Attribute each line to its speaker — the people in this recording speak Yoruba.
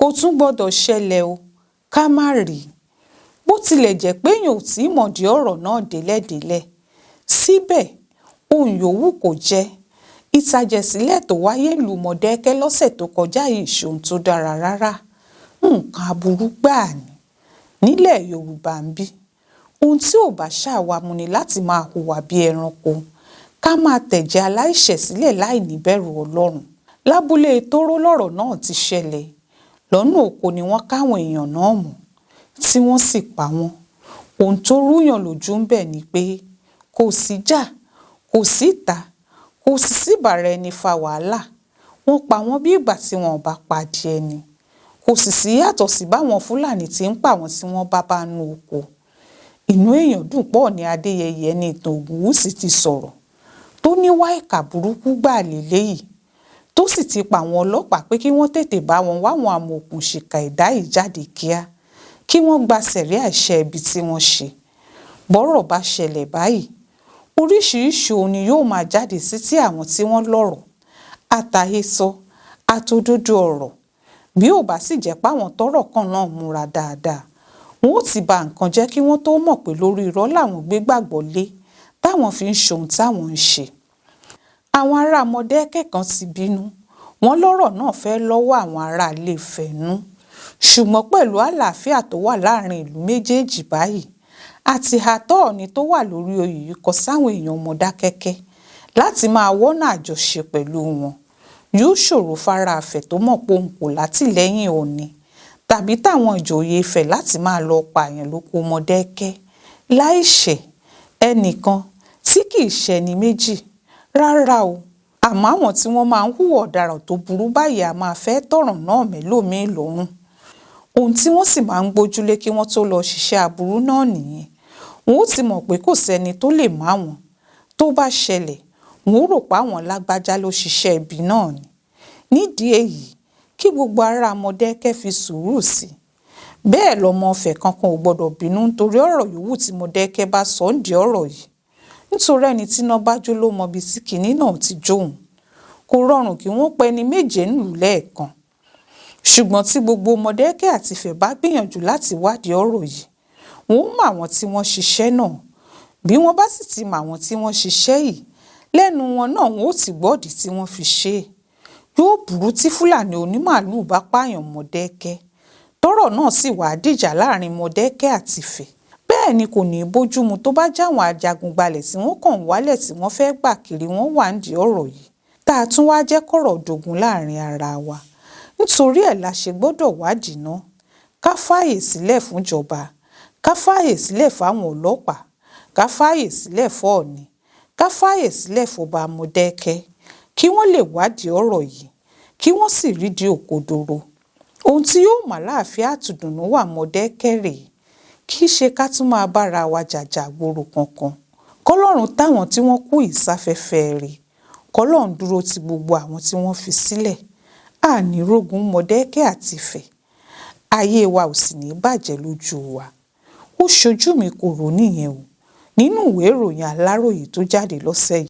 Speaker 1: Kò tún gbọ́dọ̀ ṣẹlẹ̀ o, ká má rí i. Bó tilẹ̀ jẹ́ péèyàn ò tí ì mọ̀dí ọ̀rọ̀ náà délẹ̀délẹ̀, síbẹ̀ ohun yòówù kó jẹ́, ìtàjẹ̀sílẹ̀ tó wáyé nílùú Mòdákẹ́kẹ́ lọ́sẹ̀ tó kọjá yìí ṣe ohun tó dára rárá. Nǹkan aburú gbáà ni nílẹ̀ Yorùbá ńbí. Ohun tí ò bá ṣàwa mu ni láti máa hùwà bíi ẹranko, ká máa tẹ̀jẹ̀ aláìṣẹ̀ sílẹ̀ láì níbẹ̀rù Ọlọ́run. Lábúlé Tóró lọ̀rọ̀ náà ti ṣẹlẹ̀. Lọ́nà oko ni wọ́n káwọn èèyàn náà mọ́, tí wọ́n sì pa wọ́n. Ohun tó rúùyàn lójú ńbẹ̀ ni pé kò síjà, kò síta, kò sì síbára-ẹni fa wàhálà. Wọ́n pa wọ́n bí ìgbà tí wọn bá pa adìẹ ni. Kò sì síyàtọ̀ sí báwọn Fúlàní ti ń pàwọn tí wọ́n bá bá nínú oko. Inú èèyàn dùn pọ́ọ̀ní Adéyẹyè Ẹniìtàn Ògúnwùsì ti sọ̀rọ̀ tó níwà ìkà burúkú gbáà lélẹ́yìí, tó sì ti pàwọn ọlọ́pàá pé kí wọ́n tètè bá wọn wáwọn amọ̀òkùnsìkà ẹ̀dá yìí jáde kíá, kí wọ́n gba sẹ̀ríà iṣẹ́ ibi tí wọ́n ṣe. Bọ́rọ̀ bá ṣẹlẹ̀ báyìí, oríṣiríṣiì ohun ni yóò máa jáde sétí àwọn tí wọ́n lọ́rọ̀, àtàhesọ àtòdodo ọ̀rọ̀. Bí ó bá sì jẹ́ páwọn tọ́rọ̀ kàn náà múra dáadáa, wọn ó ti ba nǹkan jẹ́ kí wọ́n tóó mọ̀ pé lórí irọ́ làwọn gbé gbàgbọ́ lé táwọn fi ń ṣohun táwọn ń ṣe. Àwọn ará Mòdákẹ́kẹ́ kan ti bínú, wọ́n lọ́rọ̀ náà fẹ́ẹ́ lọ́wọ́ àwọn ará Ilé-Ifẹ̀ nínú. Ṣùgbọ́n pẹ̀lú àlàáfíà tó wà láàrin ìlú méjèèjì báyìí àti ìhà tọ́ọ̀nì tó wà lórí oyè yìí kọ sáwọn èèyàn Mòdákẹ́kẹ́ láti máa wọ́nà àjọṣe pẹ̀lú wọn, yóò ṣòro fara Ifẹ̀ tó mọ̀ póun kò látìlẹ́yìn Oòní tàbí táwọn ìjòyè Ifẹ̀ láti máa lọ́ọ́ pààyàn lóko Mòdákẹ́kẹ́ láì ṣe ẹnìkan tí kì í ṣẹni méjì rárá o. Àmọ́ àwọn tí wọ́n máa ń hùwà ọ̀daràn tó burú báyìí á máa fẹ́ẹ́ tọ̀ràn náà mẹ́lòmí-ín lọ́rùn. Ohun tí wọ́n sì máa ń gbójúlé kí wọ́n tóó lọ́ọ́ ṣiṣẹ́ aburú náà nìyẹn. Wọn ó ti mọ̀ pé kò sẹ́ni tó lè mú àwọn. Tó bá ṣẹlẹ̀, wọn ó rò páwọn lágbájá ló ṣiṣẹ́ ibi náà ni. Nídìí èyí, kí gbogbo ará Mòdákẹ́kẹ́ fi sùúrù sí i. Bẹ́ẹ̀ lọmọ Ifẹ̀ kankan ò gbọ́dọ̀ bínú nítorí ọ̀rọ̀ yòówù tí Mòdákẹ́kẹ́ bá sọ nídìí ọ̀rọ̀ yìí, nítorí ẹni tíná bá jó ló mọbi tí kinní náà ti jó òun. Kò rọrùn kí wọ́n pa ẹni méje nílùú lẹ́ẹ̀kan. Ṣùgbọ́n tí gbogbo Mòdákẹ́kẹ́ àti Ifẹ̀ bá gbìyànjú láti wádìí ọ̀rọ̀ yìí, wọn ó mọ àwọn tí wọ́n ṣiṣẹ́ náà. Bí wọ́n bá sì ti mọ àwọn tí wọ́n ṣiṣẹ́ yìí, lẹ́nu wọn náà wọn ó ti gbọ́dìí tí wọ́n fi ṣe é. Yóò burú tí Fúlàní onímàálùú bá pààyàn Mòdákẹ́kẹ́, tọ́rọ̀ náà sì wáá dìjà láàrin Mòdákẹ́kẹ́ àti Ifẹ̀. Bẹ́ẹ̀ ni kò ní í bójúmu tó bá jáwọn ajagun-gbalẹ̀ tí wọ́n kàn ń wálẹ̀ tí wọ́n fẹ́ẹ́ gbà kiri wọn wà nídìí ọ̀rọ̀ yìí, tá a tún wáá jẹ́ kọ́rọ̀ dogun láàrin ara wa. Nítorí ẹ̀ la ṣe gbọ́dọ̀ wádìí ná, ká fààyè sílẹ̀ fúnjọba, ká fààyè sílẹ̀ fáwọn ọlọ́pàá, ká fààyè sílẹ̀ fọ́ọ̀nì, ká fààyè sílẹ̀ fọba Mòdákẹ́kẹ́ kí wọ́n lè wádìí ọ̀rọ̀ yìí, kí wọ́n sì rídìí òkodoro. Ohun tí yóò mú àlàáfíà àtìdùnnú wá Mòdákẹ́kẹ́ rèé, kì í ṣe ká tún máa bára wa jàjà ìgboro kankan. Kọlọ́run táwọn tí wọ́n kú yìí sáfẹ́fẹ́ ire, kọlọ́run dúró ti gbogbo àwọn tí wọ́n fi sílẹ̀. A ní rógun Mòdákẹ́kẹ́ àti Ifẹ̀, ayé wa ò sì ní í bàjẹ́ lójú wa. Ó ṣojú mi kò rò nìyẹn o, nínú ìwé ìròyìn Aláròyé tó jáde lọ́sẹ̀ yìí.